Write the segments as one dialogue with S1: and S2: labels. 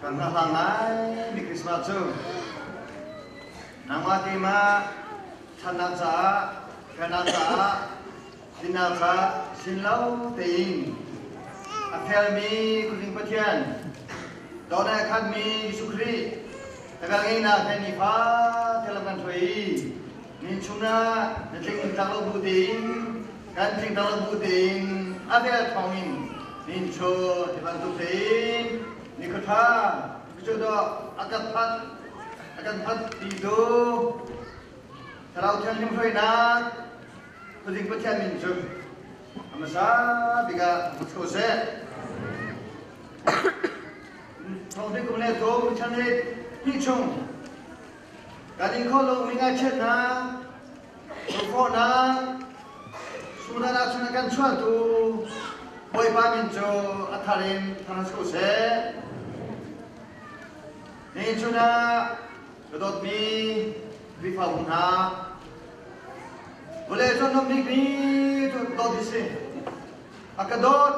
S1: Kan hngahhlang ngai mi Christmas cu nangmah keimah ṭhatnak caah, felnak caah, dinnak caah sin lo tein a felmi Khuazing Pathian, dawtnak a khatmi Jesuh Khrih a velngeihnak he nifa te lam kan hruai i min chungah na tling tak lo bu tein kan tling tak lo bu tein a vel thawngin min chu ti bantuk tein nikhua cu dawh a kan phanh a kan phanh ti tu Thlarau Thianghlim hruainak Khuazing Pathian min cu a hmasa bik ah hmu ko seh. Thawngtling kum le thum chan hi chung Kan in khawh lomi ngaihchiatnak, lungfawhnak, sudan ahcun a kan chuahtu Bawipa min cu a thar in thang ko seh. Ni chun ah ka dawtmi Khrihfabu hna, vawlei cun nuam bikmi cu dawt hi si. A ka dawt,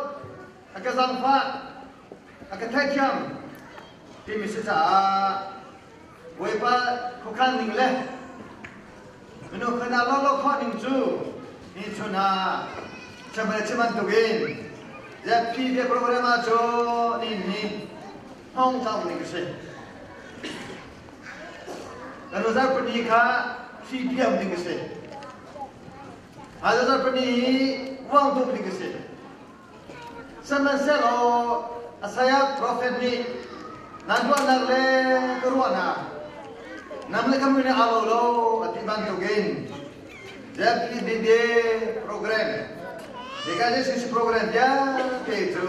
S1: a ka zaangfah, a ka theihthiam timi si caah Bawipa khuakhan ning le minung khuana lawlaw khawh ning cu ni chun ah chimale chim bantukin ZP bia program ah cu ni ni hong cang ning a si. Kan zarpani kha thi piam ding a si. Hmaizarh zarpani hi uang tuk ding a si. Sihmanhsehlaw Isaiah profet nih nan ruahnak le ka ruahnak nam le ka mui nih aa lo lo a ti bantukin ZPBB program Legalization program vialte cu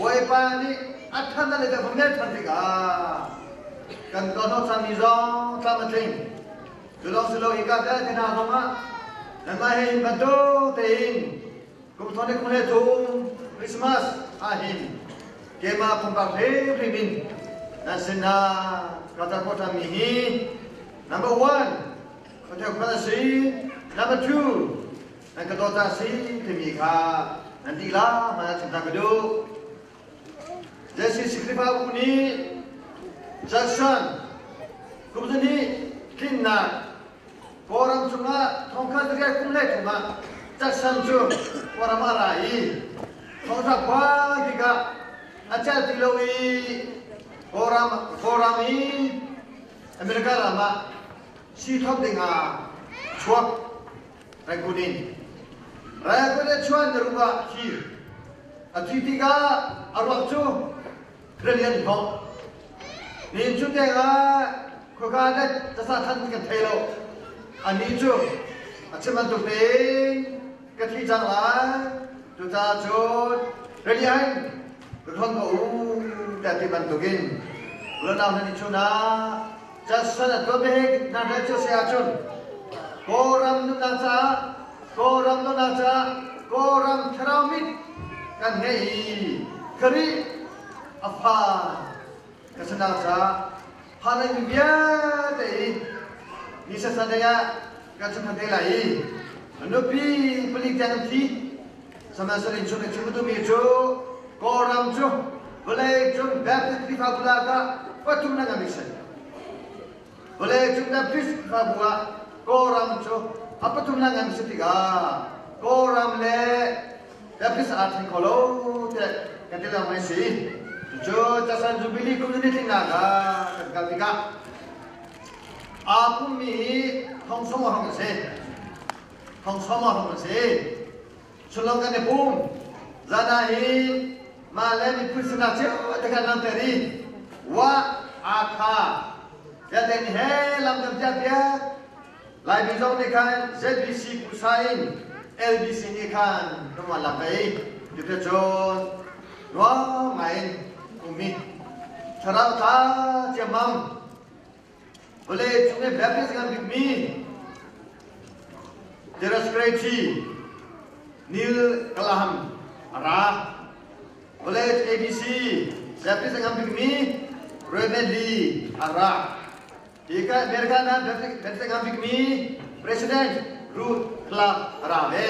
S1: Bawipa nih a than le kan hmu than tikah kan tuah cangmi zong tlam a tling. Cu lawng si lo hika vialte hna zongah nanmah he hin bantuk tein Kum thong le kum le thum Christmas ahhin keimah pumpak hrimhrim in nan sinah ka tar khawh ṭhanmi hi number one khuatheu khual a si, number two nan ka dawt a si timi kha nan dihlak hmanh ah chim ka duh. Jesse Khrihfabu nih Jackson kum zahnih tlinnak Kawlram cungah thongkhat riat kum le thum ah Jackson cu Kawlram ah a ra i thongtla khua tikah a celh ti lo i Kawlram, Kawlram i America ram ah sii thlop dingah chuak Rangoon in. Rangoon in chuan na ruh ah thi. A thi tikah a ruak cu Rilian hlawh. Nihin cu tiangah khuaka le tasa than kan thei lo. Anih cu a chim bantuk tein ka thi cang lai. Cucaah cun rilian ka thawn ko u tiah ti bantukin unau nan i chun ah casan a tuan bik nan rel cio si ahcun Kawlram nunnak caah Kawlram nunnak caah Kawlram thlarau mit kan ngeih i Khrih a fa ka sinak caah phan mi vialte i ni sasane ah kan chim te lai i nupi pali tiang thi sihmanhsehlaw chung i chim duhmi cu Kawlram cu vawlei cung Baptist Khrihfabu lakah pathum na ngam si. Vawlei cung Baptist Khrihfabu ah Kawlram cu a pathum na ngam si tikah Kawlram le Baptist aa thleng kho lo tiah kan ti lengmang si. Cucu Casan Jubilee kum ni tlinnak ah kan kal tikah aa pummi hi thong sawm hong a si. Thong sawm hong a si. Sullam kan i pum. Zan ah hi mah le miphun sinah cio te kan langhter i wa akha vialte nih he lam kan piah piak. Laimi zong nih khan ZBC pusa in LBC nih khan kan lak ve i cuti cun nuam ngai in ummi thlarau tha ciammam Vawlei cung i Baptist ngan bikmi Jairus Krejci, Neil Graham a ra. Vawlei ABC Baptist ngan bikmi Raymond Lee a ra. Hi ka America na Baptist ngan bikmi President Ruth Clark a ra ve.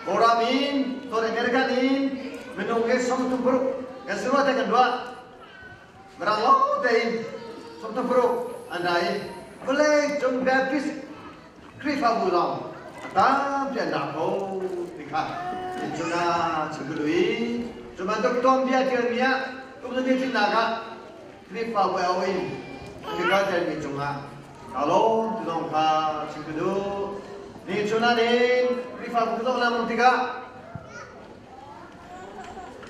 S1: Kawlram in, North American in minung he 36 kan si rua te kan ruah. Mirang lawng tein 36 an ra i vawlei cung Baptist Khrihfabu lawng a tampi an ra kho ti kha cun ah chim ka duh i cu bantuk tuanbia ṭialmi ah kum zali tlinnak ah Khrihfabu au in America ṭialmi cungah kaa lawm ti zong kha chim ka duh. Ni chun ah nin Khrihfabu ka zoh lengmang tikah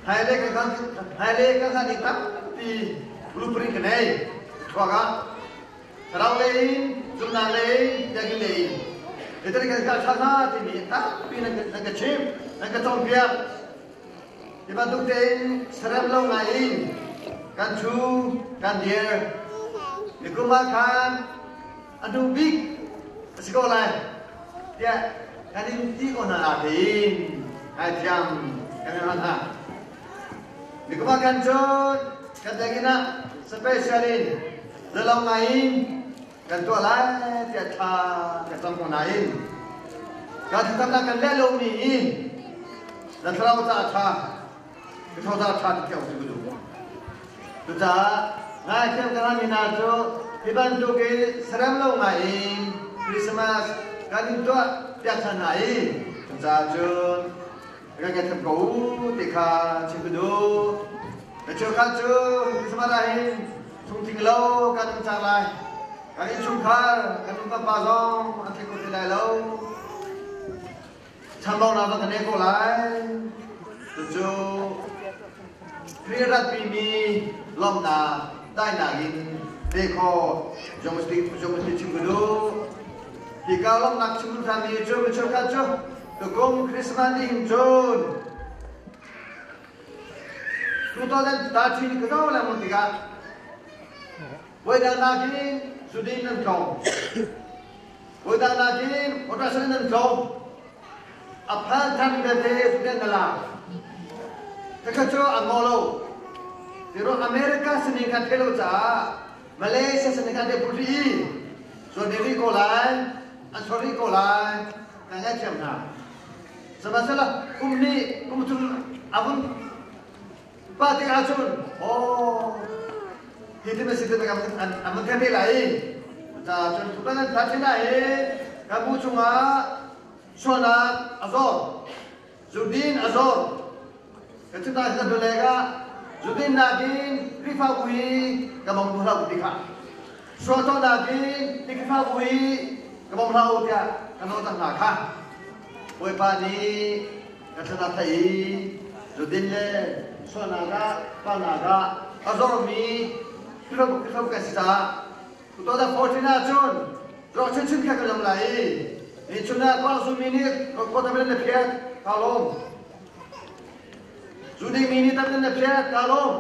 S1: hmailei kan khan i tampi blueprint ka nei. Thluak ah thlarau lei in, zumhnak lei in, biakinn lei in. Zeitin kan kal ṭha hnga timi tampi nan ka chimh, nan ka cawnpiak. Hi bantuk tein serem lo ngai in kan ṭhu, kan dir. Nikum ah khan a hnu bik a si ko lai tiah kan in ti ko hna nain ngaithiam kan in hal hna. Nikum ah khan cun kan biakinn ah special in zalong ngai in kan tuah lai tiah thla kan cam ko nain kan thlacamnak kan leh lomi hi na thlarau caah ṭha, ka thlarau caah ṭha ti thiang si ka duh. Cucaah ngaithiam kan halmi hna cu hi bantuk in serem lo ngai in Christmas kan in tuah piak ṭhan hna i cucaah cun kan ngaithiam ko u ti kha chim ka duh. Na cheukhat cu Christmas ah hin chungtling lo kan um cang lai. Kan innchungkhar kan nu kan pa zong an thei kho ti lai lo. Chambaunak zong kan nei ko lai. Cucu Khrih ratpimi lawmhnak daihnak in pe kho Jomasti chim ka duh. Hika lawmhnak chim duh ṭhanmi cu mi cheukhat cu tukum Christmas ni hin cun 2013 ka zoh lengmang tikah voidang nakin zudin nan tlawm. Voidang nakin operation nan tlawm. A phan than vialte zudin na la. Khakha cu an maw lo. Tiro America sining kan thei lo caah Malaysia sining kan te put rih i zuan rih ko lai, an chuak rih ko lai, kan ngaithiam hna. Sihmanhsehlaw kum nih kum thum a vun pah tik ahcun aw hi ti na si ti an an vun thei te lai i cucaah cun thupan an phan thin i kan bu chungah sualnak a zawr zudin a zawr ka chita ka dulek ah zudin nakin Khrihfabu hi ka bawm duh hlah ti kha sual nakin Khrihfabu hi ka bawm hlah u tiah ka nawl cang hna kha Bawipa nih ka thlan a theih i zudin le sualnak ah palnak ah a zormi Khrihfabu kan si caah 2014 ahcun ruah chinchin kha kan um lai i ni chun ah khua zummi nih khua tam in na phiat ka lawm. Zu dingmi nih tam in na phiat ka lawm.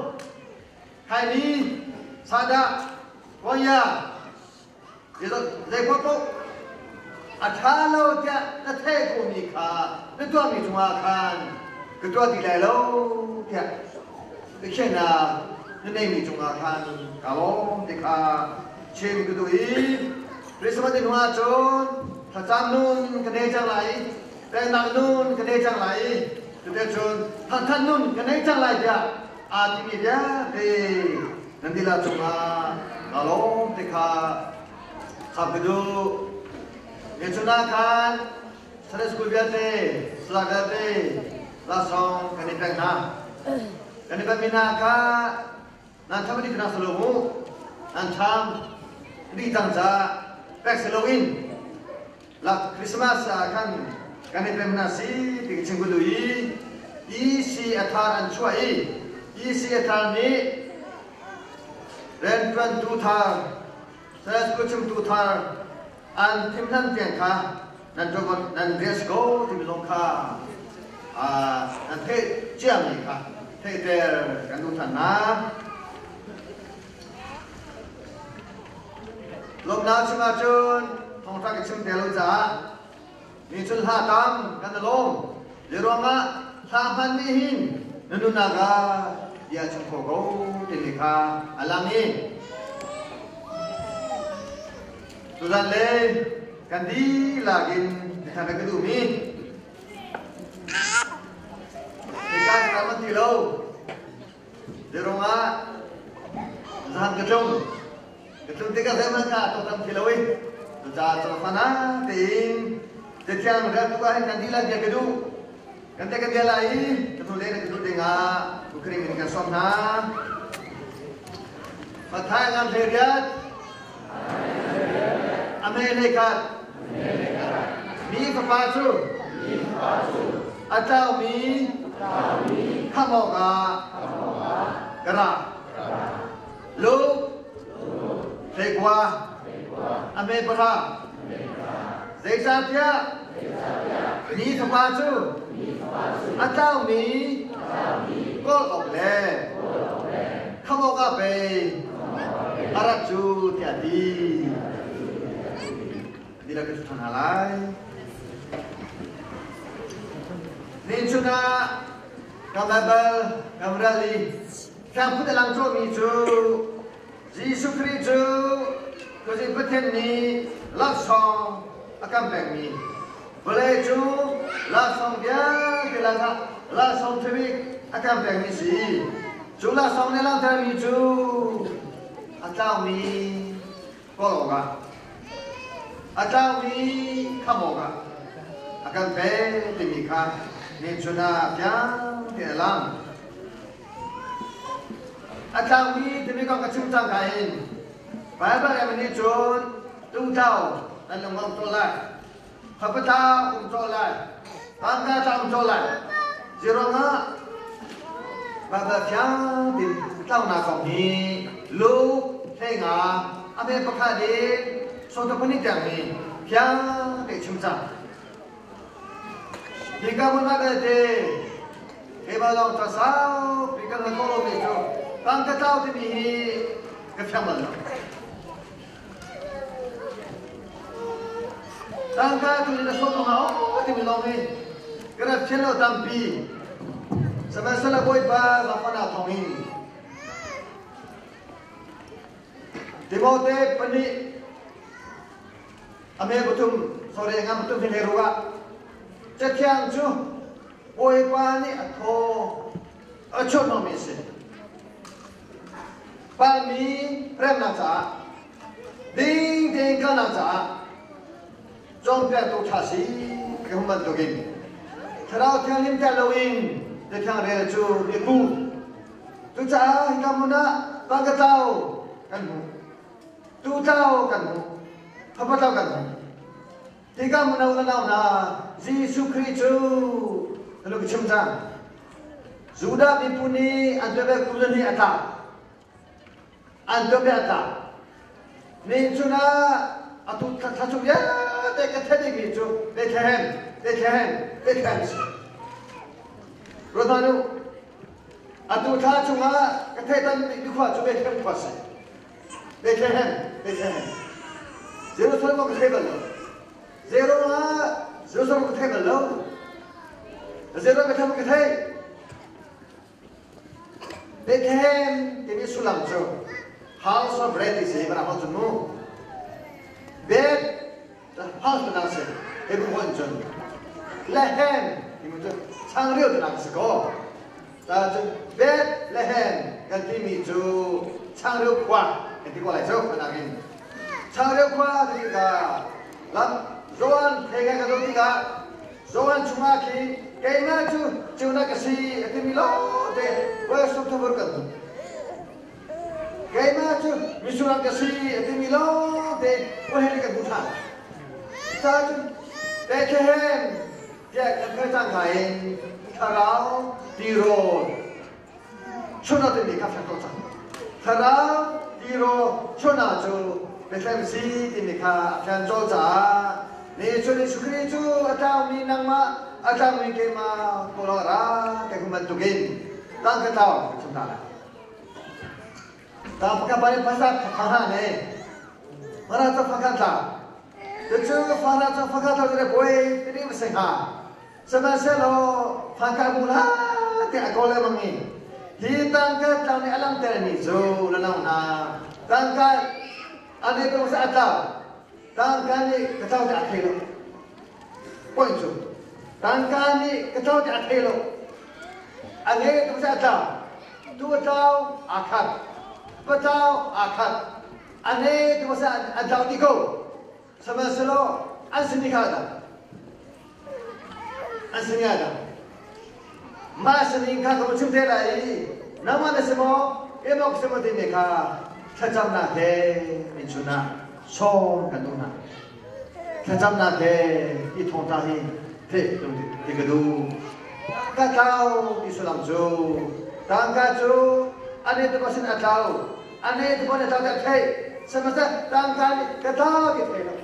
S1: Khaini, sadah, koya, zei paoh a ṭha lo tiah na theih komi kha na tuahmi cungah khan ka tuah ti lai lo tiah biakhiahnak na neimi cungah khan ka lawm ti kha chim ka duh i Christmas ni hnuah cun thlacam nun ka nei cang lai i peknak nun ka nei cang lai i cuticun thangṭhat nun ka nei cang lai tiah aa timi vialte nan dihlak cungah kaa lawm ti kha khap ka duh. Nichun ah khan Sunday school vialte, sala vialte laksawng kan i pek hna. Kan i pekmi hna kha nan tham dih hna silo mu. Nan tham dih cang caah pek si loin lak Christmas ah khan kan i pek hna si ti ka chim ka duh i EC a thar an chuah i EC a thar nih rianṭuantu thar Sunday school chimtu thar an thim hlan tiang kha nan ṭuan nan rian si ko timi zong kha nan theih ciami kha theihter kan duh ṭhan hna. Lawmhnak chim ahcun thawngṭha ka chim te lo caah mi cun hla tam kan i lawm. Zei ruangah hla hman nih hin na nunnak ah bia chim kho ko timi kha a lang i tuzan le kan dihlak in thang ka duhmi hika ka ti lo. Zei ruangah Zahan ka tlung. Ka tlung tikah zeihmanh kha a tam thi lo i cucaah cawfana tein Cathiang reltu ah hin kan dihlak bia ka duh. Kan te kan bia lai i ka hnu le na ka duh dingah Ukraine in kan sawm hna. Mathai ngan hlei riat. A me le khat. Mi fapa cu a tlaumi khamh awkah ka ra. Luke hleikua a me pahra. Zeicahtiah mi fapa cu a tlaumi kawl awk le khamh awkah pei a rat cu tiah a ti. Dihlak ka ṭhan hna lai. Nichun ah ka Baibal kan rel i Thiangphut a lang cawhmi cu Jesuh Khrih cu Khuazing Pathian nih laksawng a kan pekmi vawlei cu laksawng vialte lakah laksawng ṭhabik a kan pekmi si. Cu laksawng nih a langhtermi cu a tlaumi kawl awkah a tlaumi khamh awkah a kan pek timi kha nichun ah fiang tein a lang. A tlaumi timi kong ka chim cang ka in Baibal em nih cun tungtlau nan lung um cawh lai, khapatla um cawh lai, tangka tla um cawh lai. Zeiruangah Baibal fiang tein tlaunak kong hi Luke hleinga a me pakhat in sawtapani tiang hi fiang tein chim cang. Hika hmun ah belte keimah lawng ca saupi kan ngan khawh lomi cu tangka tlau timi hi ka fiang bal lo. Tangka tu nih na sawt hnga o timi lawng hi ka rak fian lo tampi. Sihmanhsehlaw Bawipa zaangfahnak thawng in Timote pahnih A me pathum sorry nga pathum hi le ruah Cathiang cu Bawipa nih a thaw a chuahhnawhmi a si. Palmi remnak caah ding tein kalnak caah cawnpiaktu ṭha si ka hum bantukin Thlarau Thianghlim tel loin Cathiang rel cu biaku. Cucaah hika hmun ah pangkatlau kan hmuh. Tutlau kan hmuh. Thapatlau kan hmuh. Tikah mino le nau hna, Jesuh Khrih cu ka ka chim cang. Judah miphun nih an tuahbia kum hi a tlak. An tuahbia a tlak. Ni chun ah atu thla chung vialte ka theih dingmi cu Bethlehem, Bethlehem, Bethlehem si. Ruat hmanh u. Atu thla chungah ka theih tam bikmi khua cu Bethlehem khua si. Bethlehem, Bethlehem. Jerusalem ka thei bal lo. Zeruang ah Jerusalem ka thei bal lo. Zeruang Bethlehem ka thei. Bethlehem timi sullam cu House of Bread ti si mana hong cun mu. Beth house na si Hebrew hon cun Lehem timi cu changreu ti nak si ko. Ta cun Bethlehem kan timi cu changreu khua kan ti ko lai cu anak in. Changreu khua ti tikah lam Johan thei ka zoh tikah Johan chungah khi keimah cu ceunak ka si a timi lawngte voice of kan hmu. Keimah cu misual ka si a timi lawngte voice kan hmu ṭhan. Cucaah Bethlehem tiah kan khoi cangka in thlarau tirawl chuna timi kha fek ko cang. Thlarau tirawl chuna cu Bethlehem si timi kha a fian colh caah ni cu Jesuh Khrih cu a tlaumi nangmah a tlaumi keimah kawl ah ra kai kum bantukin tang ka tlau ka chim hna lai. Ta paka bai pasa phara ne mara cha phaka tla Cucu fara cu faka tla cu buai timi ma si hnga. Sihmanhsehlaw faka bu la tiah a kawl lengmang i hi tangka tlang nih a langhtermi cu na nau hna tangka a nih tung sa a tlau tangka nih ka tlau tiah a thei lo point cu tangka nih ka tlau tiah a thei lo a ngei tung sa a tlau tu a tlau aa khat. Patau aa khat. Ane tu sa an tlau ti ko. Sihmanhsehlaw an sini kha dah? An sini ah dah? Mah sining kha ka chim te lai i nangmah na si maw, keimah ka si maw timi kha thlacamnak he min chun ah sawm kan duh hna. Thlacamnak he i thawngtha hi theih ti ka duh. Ka tlau ti sullam cu tangka cu an i tu sin a tlau ane tu pon tlau ka thei sihmanhsehlaw tangka nih ka tlau ti thei lo.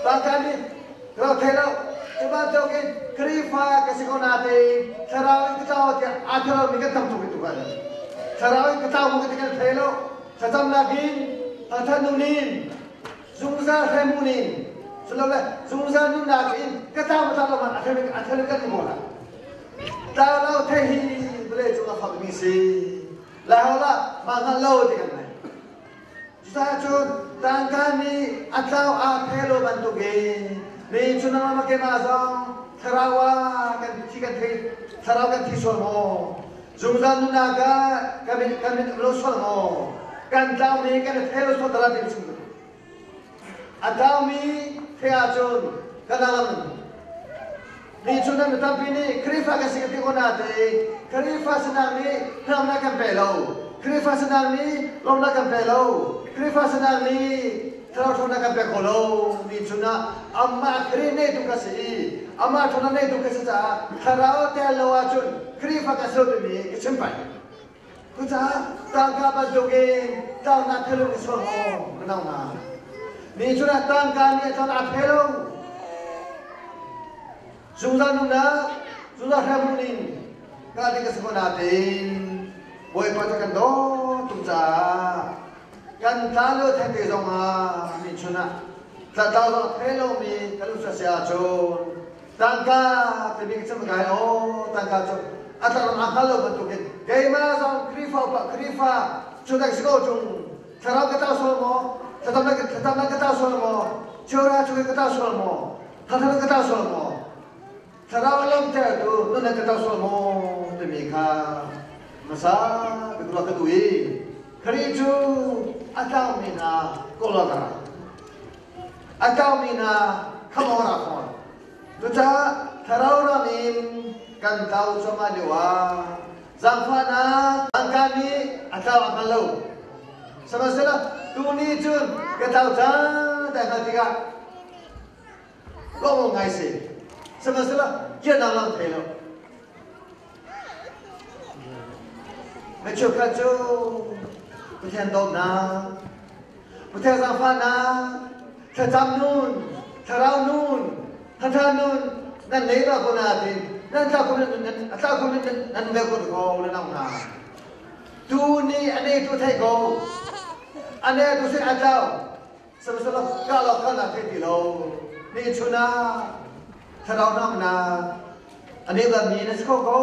S1: Tangka nih ka thei lo. Cu bantukin Khrihfa ka si ko natein thlarau in ka tlau tiah aa thei lomi kan tam tuk i tu ah thlarau in ka tlau mu ka ti kan thei lo. Thlacamnak in thangthat nun in zungzal hremmun in silole zungzal nunnak in ka tlau ma tlau lo man a thei a thei kan um la. Tlau lo thei hi vawlei cung a fakmi si. Lai ho lah mah hngal lo ti kan nei. Cucaah cun tangka nih a tlau aa phe lo bantukin mi cu nangmah keimah zong thlarau ah kan thi kan thei thlarau kan thi sual maw? Zungzal nunnak ah kan min kan min um lo sual maw? Kan tlaumi kan i thei lo sual dara ding chung. A tlaumi thei ahcun kan alam. Mi cu nan mi tampi nih Khrihfa kan si kan ti ko natein Khrihfa sinak nih hnamnak kan pe lo. Khrihfa sinak nih lawmnak kan pe lo. Khrihfa sinak nih thlarau ṭhawnnak kan pe kho lo. Mi chun ah amah Khrih neitu ka si i amah ṭhawnnak neitu ka si caah thlarau tel lo ahcun Khrihfa kan si lo timi ka chim peng. Cucaah tangka bantukin tlaunak thilung i sual maw ka nau hna. Mi cungah tangka nih a tlang a phe lo. Zungzal nunnak, zungzal hremhmun in ka ding ka si ko natein Bawipa cu kan dawt tuk caah kan tla lio thengte zongah mi chun ah tla zong a phe lomi kan um si ahcun tangka timi ka chim kai aw tangka cu a tlang a hngal lo bantukin keimah zong Khrihfa upa Khrihfa cu tak si ko tung thlarau ka tau sual maw thlacamnak thlacamnak ka tau sual maw chiora cu ka tau sual maw thlarau ka tau sual maw thlarau lamter tu nunnak ka tau sual maw timi kha masa ka tuah ka duh i Khrih cu a tlaumi hna kawlawk a tlaumi hna khamawr ah fawn. Cucaah thlarau ram in kan tlau cuahmah lio ah zaangfahnak tangka nih a tlau a hngal lo. Sihmanhsehlaw tuni cun ka tlau cang ti a hngalh tikah lawmawm ngai si. Sihmanhsehlaw kirnak lam thei lo. Na cheukhat cu Pathian dawtnak, Pathian zaangfahnak, thlacam nun, thlarau nun, thatha nun nan nei ba ko natin nan tla ko nan a tla ko nan nan bel ko ko le nau hna. Tu ni a nei tu thei ko. A nei tu sin a tlau. Sihmanhsehlaw ka lo kha na thei ti lo. Ni chun ah thlarau namnak a nei mi na si kho ko.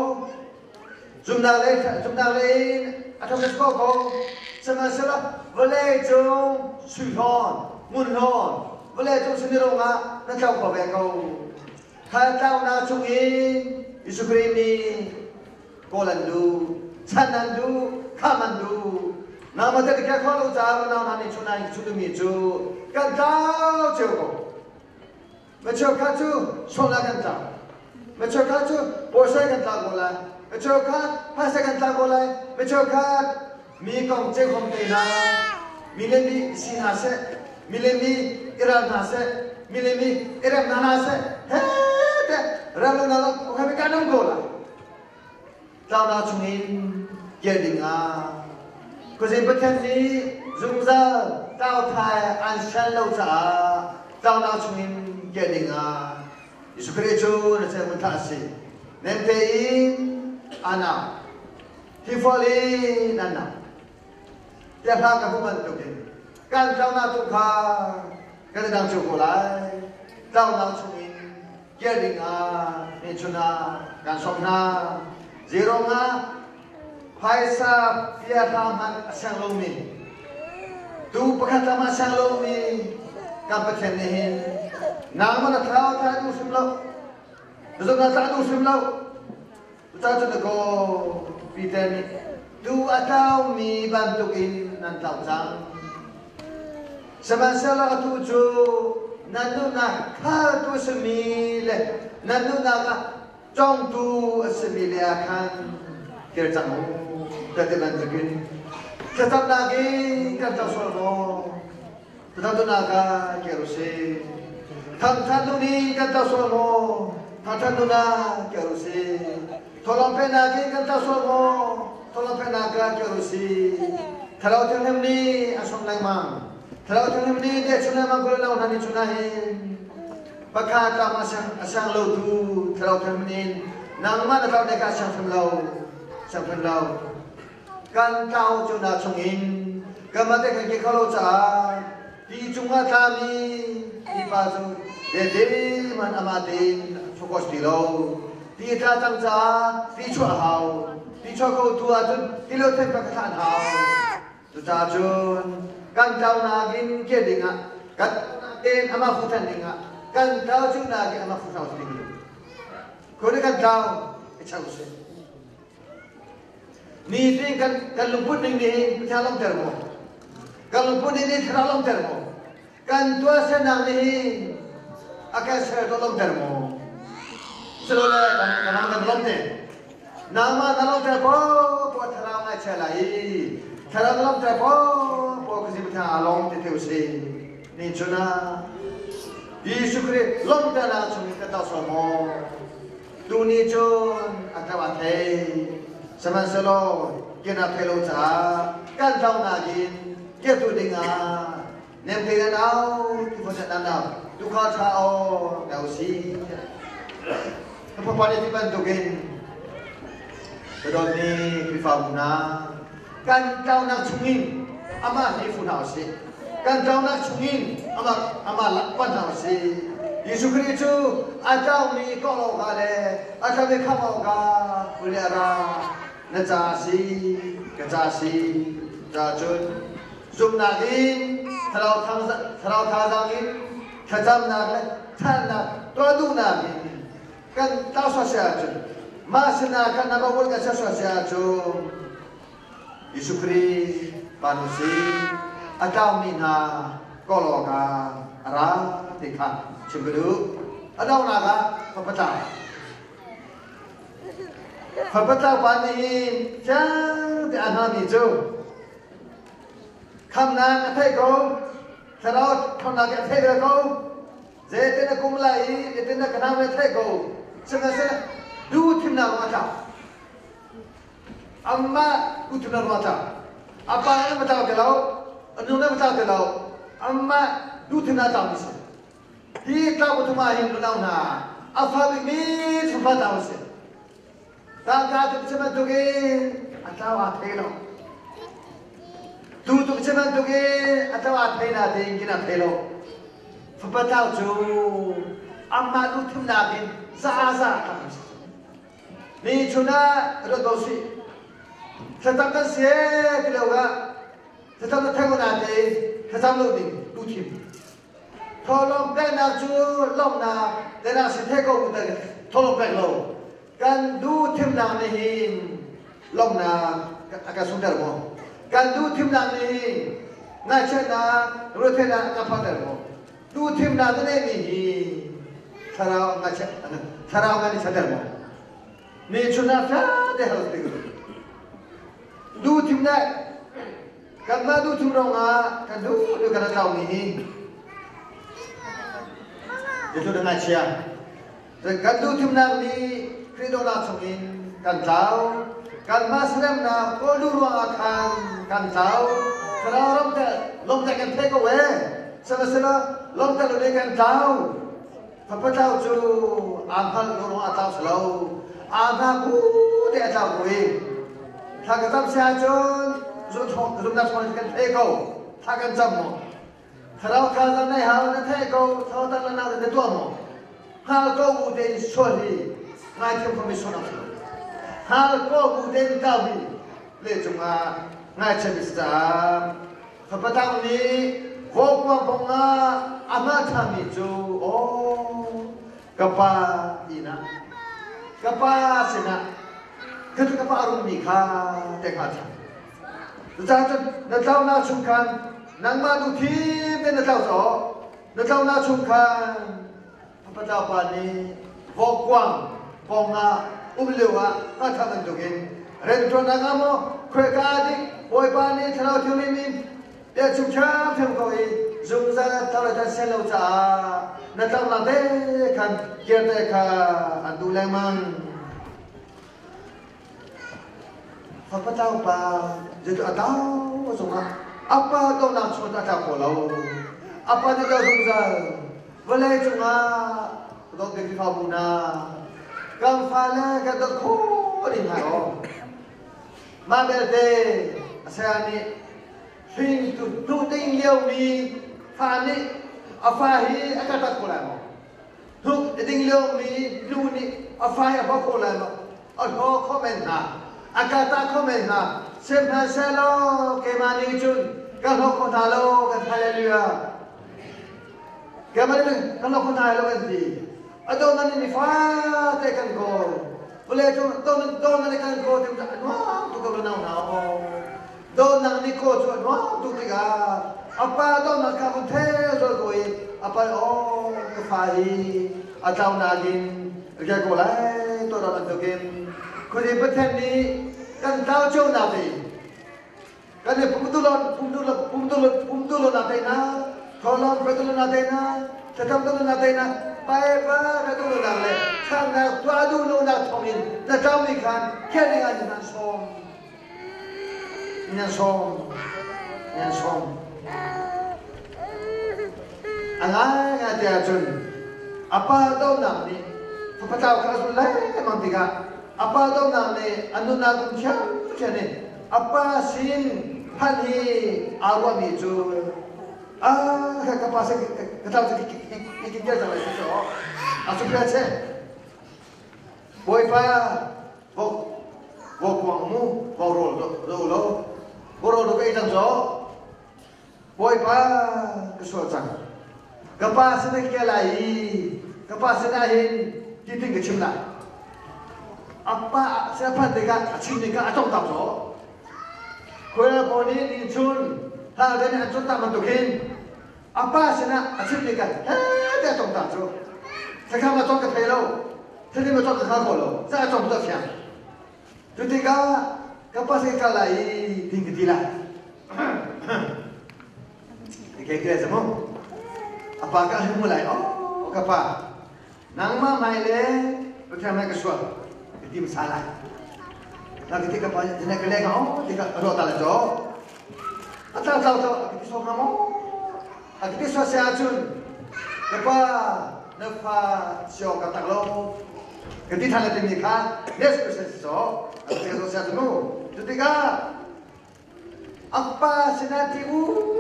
S1: Zumnak le zumnak le in a ṭhang na si kho ko. Sihmanhsehlaw vawlei cung sui hlawn, ngun hlawn, vawlei cung suni ruangah na tlau kho ve ko. Kha tlaunak chungin Jesuh Khrih nih kawl an duh, chan an duh, kham an duh. Nangmah te ka kho lo caah unau hna nih chun ah in chun mi cu kan tlau cio ko. Ma cheukhat cu sualnak kan tlau. Ma cheukhat cu puaisai kan tlau ko lai. Ma cheukhat phaisa kan tlau ko lai. Ma cheukhat mi kong cekhom te hna, mi le mi si hna seh, mi le mi i ral hna seh, mi le mi i rem hna hna seh, he te rem lo na lo, okay, kan um ko lai. Tlaunak chungin kir dingah Khuazing Pathian nih zungzal tlauthai an sian lo caah tlaunak chungin kir dingah Jesuh Khrih cu na ceu thlah a si. Nem tein anau, hifual in an nau. Tiah hla ka hmuh bantukin kan tlaunak tu kha kan i dang cio ko lai. Tlaunak chungin kir dingah nihchun ah kan sawm hna. Zeirong ah phaisa pia hla hmanh a siang lomi, tu pakhat lam a siang lomi kan Pathian nih hin nangmah na thlarau thla duh hrim lo, na zumhnak thla duh hrim lo. Cucaah cun na kaw Peter nih. Tuu a tlaumi bantukin nan tlau cang. Sihmanhsehlaw atu cu nan nunnak khaltu a simi le nan nunnak ah congtu a simi le ah khan kir cang u ka ti bantukin thlacamnak in kan tlau sual maw? Thlacamnak ah kir u sih. Thangṭhat nun in kan tlau sual maw? Thangṭhat nun ah kir u sih. Thawhlawm peknak in kan tlau sual maw? Thawhlawm peknak ah kir u sih. Thlarau Thianghlim nih a sawm lengmang. Thlarau Thianghlim nih deh chung lengmang ko lo hna ni chun ah hin pakhat lam a siang a siang lo tu Thlarau Thianghlim in nangmah na tlau dek ah siang hrim lo siang hrim lo kan tlau cu na chungin kanmah te kan ke kho lo caah ti cungah tlami mipa cu dete man amah tein focus ti lo ti tla cang caah ti chuah hau ti chuah ko tu ahcun ti lo then ka thlan hau cucaah cun kan tlaunak in ke dingah kan tein amah fu than dingah kan tlau cu nakin amah fu thlau ding khone kan tlau i chang usih Nitin kan kan lungput ning nih hin Pathian lawmhter maw? Kan lungput ning nih thlarau lawmhter maw? Kan tuahsernak nih hin a kan ser to lawmhter maw? Silole kan kan kan lawmte. Nangmah na lawmhter po po thlarau ngai chia lai i thlarau na lawmhter po po khuzi Pathian aa lawm ti theu si. Ni chun ah Jesuh Khrih lawmhternak chung in kan tau sual maw? Tuni cun a tlau a thei. Sihmanhsehlaw ken a thei lo caah kan tlaunak in kirtu dingah nemte nan au tu fa nan au tukhal ṭha aw na usi. Ka papa nih ti bantukin ka dawtmi Khrihfabu hna kan tlaunak chungin amah hi fu hna usih. Kan tlaunak chungin amah amah lak pan hna usih. Jesuh Khrih cu a tlaumi kawh awkah le a tlaumi khamh awkah kuli a ra. Na ca si, ka ca si. Ca cun zumhnak in thlarau thlarau thazaang in thlacamnak le thalnak tuah duhnak in kan tlau sual si ahcun mah sinah kan nama kan ser sual si ahcun Jesuh Khrih pa nu si a tlaumi hna kawl awkah a ra ti kha chim ka duh. A donghnak ah fapa tlau. Fapa tlau pa nih hin fiang te a hngami cu khamnak a theih ko, thlarau ṭhawnnak a theih ve ko, zeitin a kum lai i zeitin a ka nam a theih ko. Sihmanhsehlaw duh thimnak a tlau. Amah uthun a ruah cang. A pa in a tlau ti lo, a nu in a tlau ti lo, amah duhthim a tlaumi si. Hi tlau pathum ah hin unau hna, a fa bikmi chungkhar tlau a si. Tangka tuk si bantukin a tlau aa thei lo. Tu tuk si bantukin a tlau aa thei na tein kin a thei lo. Fapa tlau cu amah duhthimnak in za za a tlau si. Ni chun ah ruat ko sih. Thlacam kan si ee ti lo ah thlacam na theng na te thlacam lo ding tu thim. Tholong peknak cu lawmhnak tenak si the ko ta tholong pek lo. Kan du thimnak nih hin lawmhnak a kan sungter maw? Kan du thimnak nih hin ngaihchiatnak ruathehnak a kan phakter maw? Tu thimnak na neihmi hi thlarau thlarau ngan i chater maw? Mi chunah fate hal ti Du thimnak kanmah du thim rongah kan duh du kan tlaumi hi Jesuh na ngaihchia. Kan duh thimnak nih Khrih dawtnak chungin kan tlau. Kanmah seremnak kawl duh ruangah khan kan tlau. Thlarau ramte lawmte kan thei ko ee. Sihmanhsehlaw lawmte lo nih kan tlau. Fapa tlau cu aa hngalh lo ruangah a tlau si lo. Aa hna ku te a tlau ko i. Thla ka cam si ahcun zumhnak thawng kan thei ko. Thla kan cam maw? Thlarau kha zan nei hau na theih ko thlarau tang na na tuah maw hngal ko bu tein sual hi ngaithiam khomi sual a si hngal ko bu tein kau hi le cungah ngaithiam is caah fapatang nih vawkuang bong ah amah ṭhami cu aw ka pa ina ka pa sinah ka ka pa a rummi kha te hnga ṭha. Cucaah cun na tlaunak chung khan nangmah duh thim in na tlau caw. Na tlaunak chung khan Patlau pa nih vawkkuang pawng ah um lio ah hngalhtha bantukin rianṭuannak ah maw khuaika ah dik Bawipa nih Thlarau Thianghlim in bia chim ṭhiamṭhiam ko i zungzal tlau le tan sian lo caah na tlaunak te khan kir te kha an duh lengmang. Fapa tlau pa zeitu a tau zongah a pa tonak chung a tlau kho lo. A pa nih doh zungzal vawlei cungah dawt bik Khrihfabu hna kan fale kan dawt khawh ding hna aw. Mah belte a saya nih hringtu hnuh ding liomi fa nih a fa hi a ka tak ko lai maw? Hnuk a ding liomi nu nih a fa hi a hlaw kho lai maw? A hlaw kho men hna. A kata kho men hna. Sihmanhsehlaw keimah nih cun ka hlaw kho hna lo kan hallelujah. Keimah nih ka hlaw kho hna lo kan ti. A do nan ni fate kan kawl. Vawlei cung do do nan kan kawl ti a nuam tuk ko nau hna aw. Dawtnak nih kaw cu a nuam tuk tikah a pa dawtnak kha vun thel zol ko i a pa aw ka fa hi a tlau nakin ka ko lai to ram bantukin khuazing Pathian nih kan tlau cio nak te kan i pumdulon pumdulon pumdulon pumdulon na te na tholon pumdulon na te na thlacam dulon na te na Bible ka duh nak le thangnak tuah duh lo nak thawngin na tlaumi khan khiah ding ah nan sawm. Nan sawm. Nan sawm. A ngaingai ti ahcun a pa donak nih fapa tlau kha a zul lengmang tikah a pa donak nih a nunnak um thiamthiam in a pa sin phanh hi aa ruahmi cu a ka pa sin ka tlau cu ki ki cang lai si a cu che Bawipa vok vokkuang mu vok rawl do lo vok rawl do ka ei cang caw Bawipa ka sual cang ka pa sin ke lai i ka pa sin ah hin ti ting ka chim lai a pa sin a phanh tikah a chim tikah a tong tak caw khual pawl nih ni chun hal den an chun tak bantuk hin a pa sinah a chim tikah he te a tong tak cu thlakam a tong ka thei lo thil ma cawk ka kho lo za a cawk tu fiang cu tikah ka pa se ka lai i ding ka ti lai ke ke zamu a pa ka himu lai oh ka pa nangmah mai le pathian mai ka sual ka ti sa lai na ka ti ka pa jene ka le ka oh ti ka ro ta la jo a tlau tlau to ka ti so nga mo A ka ti sual ahcun ka pa na fa sio ka tak lo ka ti than le timi kha next question si so a ka ti sual ahcun mu cu tikah a pa sinah ti u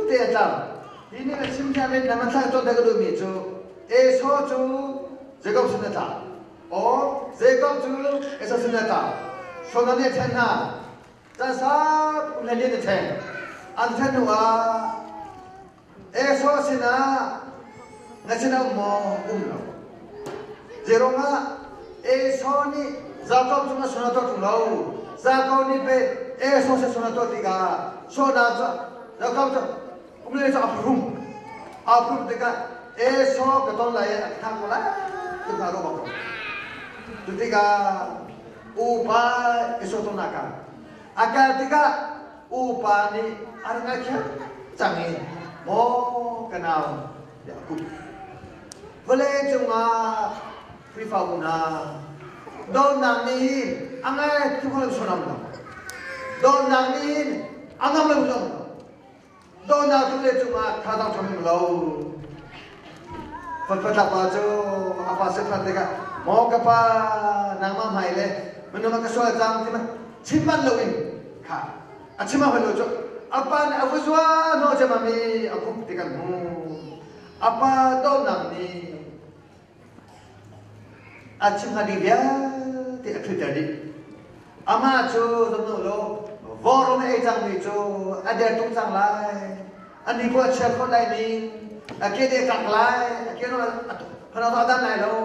S1: te a tlam hi nih na chim thiam in na man thlak cawn te ka duhmi cu Esau cu Jacob sin a tla o Jacob cu Esau sin a tla Shona nih a then hna Caan sau kum hlei a ṭheng. An ṭhen hnu ah Esau sinah na sinah um maw? Um lo. Zeiruangah Esau nih Jakob cungah sual a tuah ṭung lo. Jakob nih pei Esau sin sual a tuah tikah sualnak cu Jakob cu kum le cu a phuhrum. A phuhrum tikah Esau ka ton lai i a ka thah ko lai ti kha a ruah bak ko. Cu tikah upa Esau tonnak ah a kal tikah upa nih a rak ngaihthiam cang i maw ka nau tiah a kup. Vawlei cungah Khrihfabu hna dawtnak nih hin a ngai kho lo sonam lo. Dawtnak nih hin a ngam lo lo. Dawtnak tu le cungah thazaang ṭha lo. Fatfatla pa cu a pa sifat tikah maw ka pa nangmah hmai le minung a ka sual cang ti ma chim manh loin kha a chim a hoi lo cu a pa nih a va zua hnawh cem mi a khup ti kan hmu a pa dawtnak nih a chim hnga ding vialte a ṭhutter dih amah cu zumnu lo vawrum ei cangmi cu a der tuk cang lai a ni ko a chia khawh lai ning a ke de kak lai a ke no a dan lai lo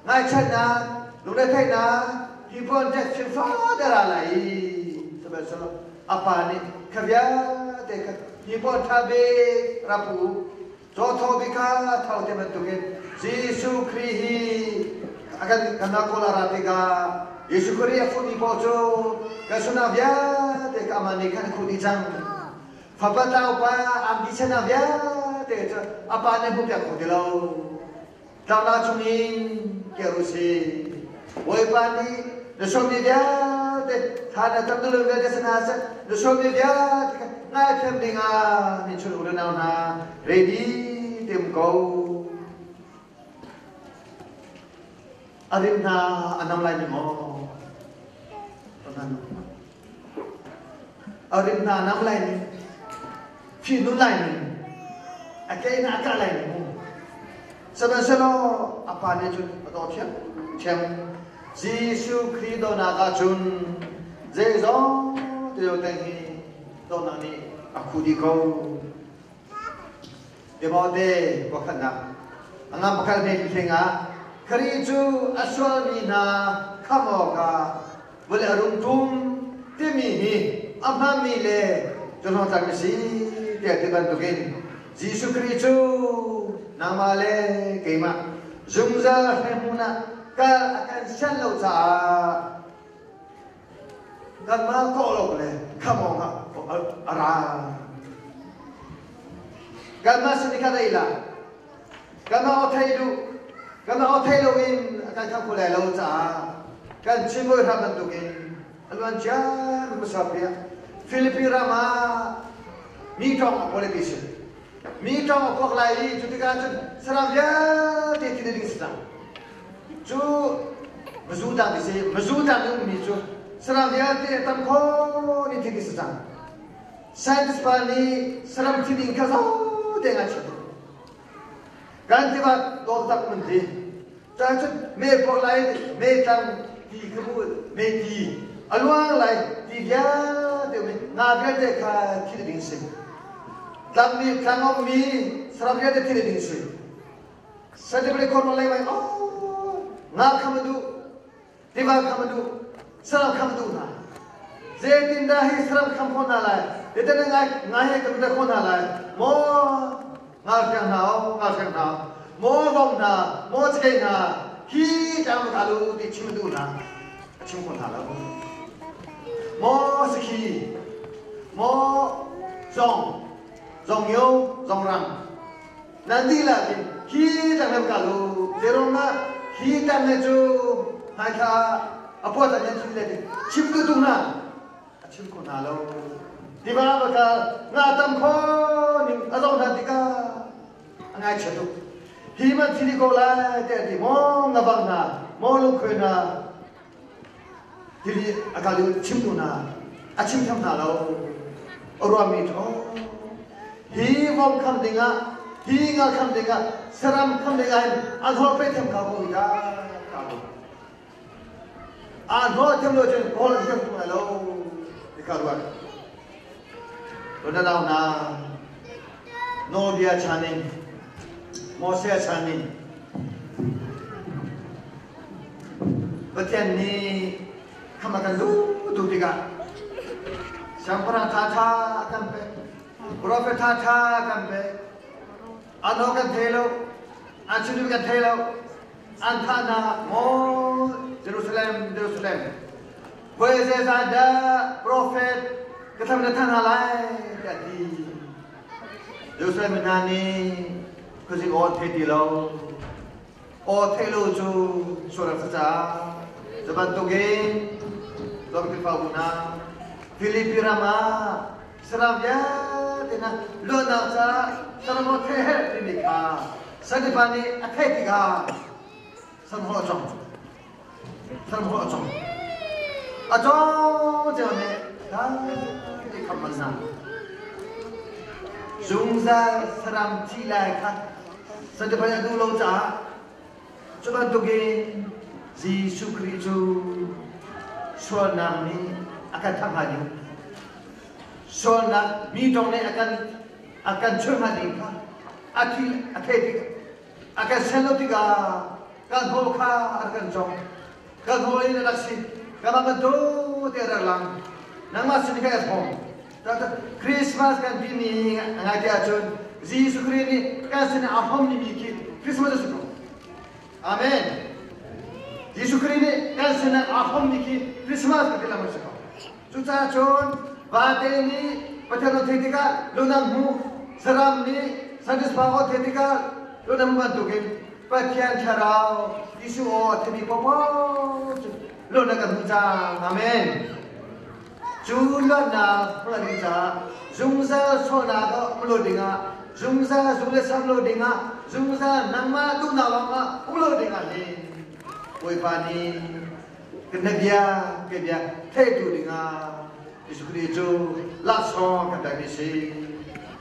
S1: ngaihchannak lungretheihnak hi pon tek chin fa dara lai i sihmanhsehlaw a pa nih. Kha vialte kha hnipuan ṭha bik rak pu u. Caw bik kha tho ti bantukin Jesuh Khrih hi a kan kanmah kawl a ra tikah Jesuh Khrih a fuhmi paoh cu kan sualnak vialte kha amah nih khan a khuh dih cang. Fapa tlaupa angki chiatnak vialte cu a pa nih a hmuhpiak kho ti lo. Tlangla chungin kir u sih. Bawipa nih na sualmi vialte thla na cam duhlo vialte si hna seh, na sualmi vialte kha ngaithiam dingah min chun u le nau hna ready te um ko. A rim hna a nam lai ning maw? A rim hna a nam lai ning, fi nun lai ning, a ke in a kah lai ning mu. Sihmanhsehlaw a pa nih cun a daw ṭhiamṭhiam. Jesuh Khrih dawtnak ah cun zeizong te teng hi dawtnak nih a khuh dih ko. Timote pakhatnak a ngam pakhat hme hleng ah Khrih cu a sualmi hna khamh awkah vawlei a rung ṭum timi hi a hmaanmi le cuhlawng a si tiah ti bantukin Jesuh Khrih cu nangmah le keimah zungzal hremhmun ah kal a kan sian lo caah kanmah kawh le khamh awkah a ra. Kanmah sin i kha rei la. Kanmah aw thei duh. Kanmah aw thei loin a kan khamh kho lai lo caah kan Chin bawi hram bantukin a luan cia hmasa piah Philippi ram ah mi ṭawng a politician mi ṭawng a puak lai i cu tikah cun saram vialte thi ding si cang. Cu mazu tang ti si mazu tang i ummi cu saram vialte tam kho ni thi ding si cang. Scientist pa nih saram thi ding kha zo te ngai chim. Kan tiva dawt tak mun ti. Cun cun me puak lai me tlang ti kha mu me ti a luang lai ti vialte mi nga vialte kha thi ding si. Tlang mi tlang om mi saram vialte thi ding si. Scientific khor lai mai oh nga kha ma duh Tiva kham a duh, saram kham a duh hna. Zeitindah hi saram kham khawh hna lai? Zeitin ngai ngai he kan khawh hna lai? Maw ngalhreng hna o, ngalhreng hna o, maw vom hna, maw cakei hna, hi tlang ka lu ti chim a duh hna. A chim khawh hna lo. Maw sakhi, maw zong, zong yo, zong rang, Nan dihlak in hi tang ka lu zeirong ah hi tang he cu hmaithla a puat ah nan chim le chim tu tung hna a chim kho hna lo tiva va ka nga tam kho ning a zong hna tikah a ngai chia tuk hi man thili ko lai te ti maw nga bang hna maw lungkhoi hna tili a kal i chim tu hna a chim tham hna lo a ruahmi cu hi vom kham dingah hi nga kham dingah saram kham dingah hin an hol pe thiam kha ko ita ka lo an hol thiam lo cun hol thiam tu lo ti ka ruat Ronaldo na Nawlbia chan in Moses chan in Pathian nih kham a kan duh tu tikah siangpahrang ṭhaṭha a kan pek, profet ṭhaṭha a kan pek. An aw kan thei lo, an chimmi kan thei lo, an thah hna maw Jerusalem, Jerusalem. Voi zeizah dah profet ka thlam na thah hna lai tiah a ti. Jerusalem hna nih khuazing aw an thei ti lo. Aw theih lo cu sual a si caah cu bantukin Zong Khrihfabu hna Filipi ram ah saram vialte hna luatnak caah saram aw theih herh timi kha Sanipa nih a theih tikah saram a cong. Saram a cong. A cong cio nih dai kham man hna. Zungzal saram thi lai kha Sanipa nih a duh lo caah cu bantukin Jesuh Khrih cu sualnak nih a kan thah hnga ding sualnak mi tong nih a kan chuah hnga ding kha a thi a thei tik a kan sen lo tikah kan haw kha a kan cong kan haw in a rak si kanmah bantuk te a rak lang nangmah sin ka thawng. Christmas kan timi ngai te ahcun Jesuh Khrih nih kan sinah a hrawmmi mi khi Christmas a si ko. Amen. Jesuh Khrih nih kan sinah a hrawmmi khi Christmas kan ti lengmang si ko. Cucaah cun vate nih Pathian an theih tikah lunam hmu, saram nih Sunday aw theih tikah lunam bantukin Pathian Thlarau Jesuh aw a theimi paohpaoh cu lun a kan hmuh cang. Amen. Cu luatnak hmuh ding caah zungzal sualnak ah um lo dingah, zungzal zung le sam lo dingah, zungzal nangmah duhnak lawngah um lo dingah hin Bawipa nih na bia ka bia theihtu dingah Jesuh Khrih cu laksawng kan pekmi si.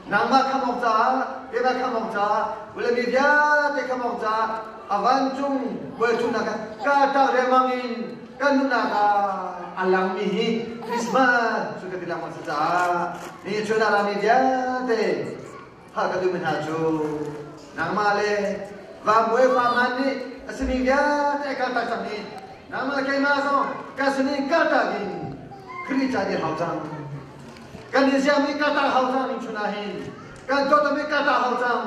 S1: Nangmah khamh awk caah, keimah khamh awk caah, vawlei mi vialte khamh awk caah a vancung buaichungnak ka tak riangmang in kan nunnak ah a langmi hi Christmas cu ka ti lengmang si caah ni chun a rami vialte hal ka duhmi hna cu nangmah le vanbawi faman nih a simi vialte kaltak cang i nangmah le keimah zong kan sinin kaltak in Khrih ca dir hau cang. Kan i ziami kaltak hau cang ning chun ah hin kan tuahtomi kaltak hau cang.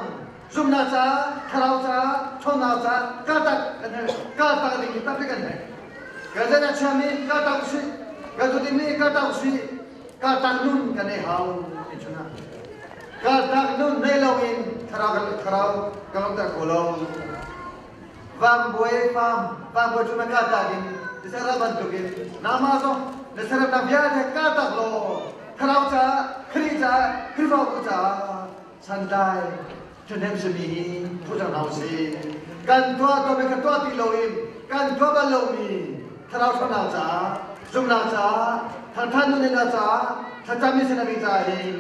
S1: Zumhnak caah, thlarau caah, ṭhawnnak caah kaltak kan herh. Kaltak ding hi tampi kan herh. Kan zan a chiami kaltak usih. Kan zudimi kaltak usih. Kaltak nun kan ei hau ni chun ah. Kaltak nun nei loin thlarau thlarau kan lawmter kho lo. Vangbuai fam, vangbuai cu na kaltak in Israel bantukin nangmah zong na seremnak vialte kaltak law thlarau caah, Khrih caah, Khrihfabu caah santlai ṭhahnem simi hi phu cang hna usih. Kan tuah tuahmi kan tuah ti loin kan tuah bal lomi thlarau ṭhawnnak caah, zumhnak caah, thangṭhat nunnak caah, thlacammi sinami caah hin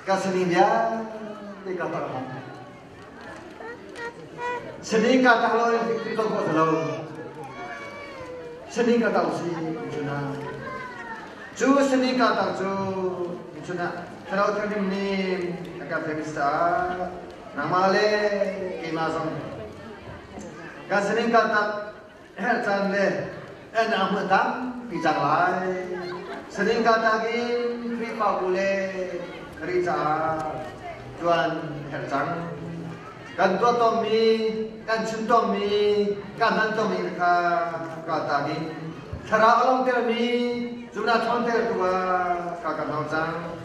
S1: ka sining vialte ka tak hna. Sining ka tak lo in Khrih ton khawh lo. Sining ka tak si chuna. Cu sining ka tak cu chuna Thlarau Thianghlim nih a kan pek caah nangmah le keimah zong kan sining ka tak herh caan le en a hmuh tampi cang lai. Sining ka tak in Khrihfabu le Khrih caah ṭuan herh cang. Kan tuah tawnmi, kan chim tawnmi, kan hman tawnmi kha kaltak in thlarau a lawmtermi zumhnak ṭhawntertu ah ka kan hau cang.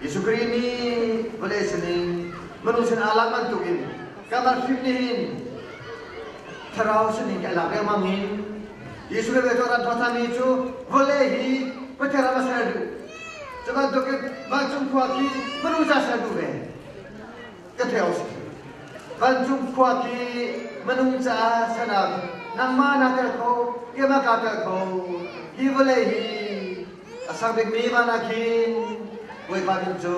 S1: Jesuh Khrih nih vawlei sinin minung sin aa lak bantukin kanmah hrim nih hin thlarau sinin kan lak lengmang hin Jesuh Khrih cu ran thawthanmi cu vawlei hi Pathian ram a ser duh. Cu bantukin vancung khua khi minung ca ser duh ve. Ka theo si. Vancung khua khi minung caah sanak nangmah na tel kho, keimah kaa tel kho. Hi vawlei hi a sang bikmi van ah khin Bawipa min cu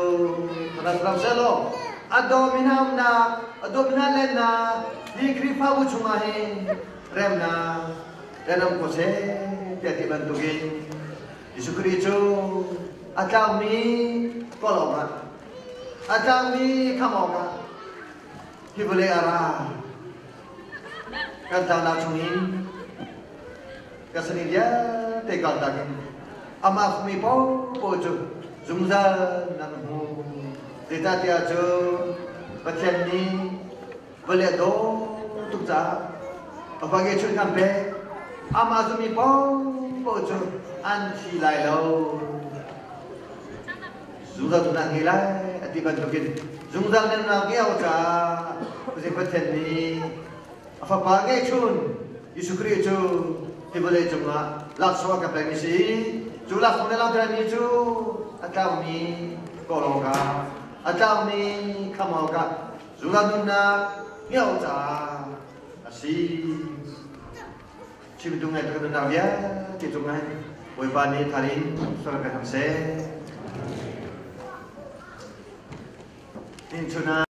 S1: rak ram sehlaw a dawmi hna umnak, a dawmi hna lennak hi Khrihfabu chungah hin remnak renam ko seh tiah ti bantukin Jesuh Khrih cu a tlaumi kawl awkah a tlangmi khamh awkah hi vawlei a ra. Kan tlaunak chungin ka sani vialte kaltak in amah mi paohpaoh cu zungzal nan hmu. Zeicahtiah cu Pathian nih vawlei a dawt tuk caah a fa ngeihchun kan pek. Amah zummi paohpaoh cu an thi lai lo. Zungzal tu nak ngei lai a ti bantukin zungzal nunnak ngei caah Pathian Pathian nih a fapa ngeihchun Jesuh Khrih cu hi vawlei cungah laksawng a kan pekmi si. Cu laksawng le langhtermi cu a tlaumi kawl awkah, a tlaumi khamh awkah zungzal nunnak ngeih caah a si. Chimtu ngai ka nunnak vialte cungah Bawipa nih thar in sual kan ham seh. Inn chun ah.